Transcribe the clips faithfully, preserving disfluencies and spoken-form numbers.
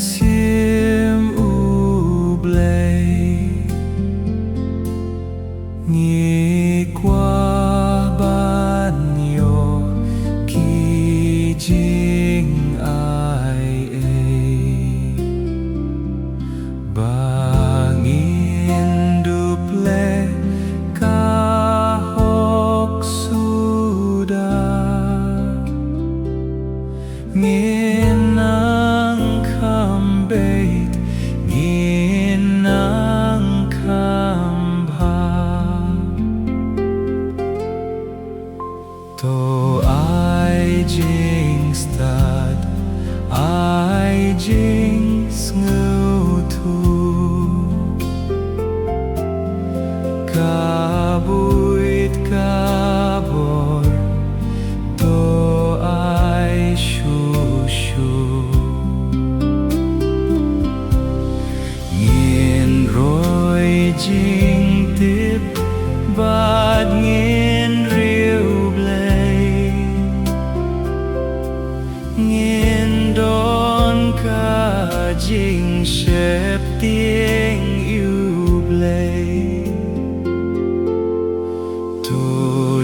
shim U Blei. Ngi kwah ban ïoh ki jingai ei ba ngin dup leh ka hok suda. Ngin nang kham beit, ngin nang kham bha. To ai jingstad, ai jingsngewthuh. Ka buit ka bor, to ai shuh shuh. Ngin roi jingtip bad ngin riewblei. Ngin don ka jingsheptieng ïa U Blei. To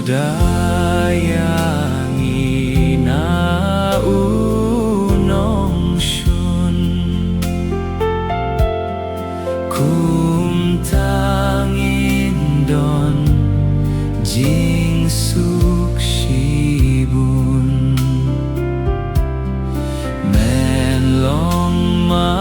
da ïa ngi na u nongshun. Kumta ngin don jingsuk shibun. Men long ma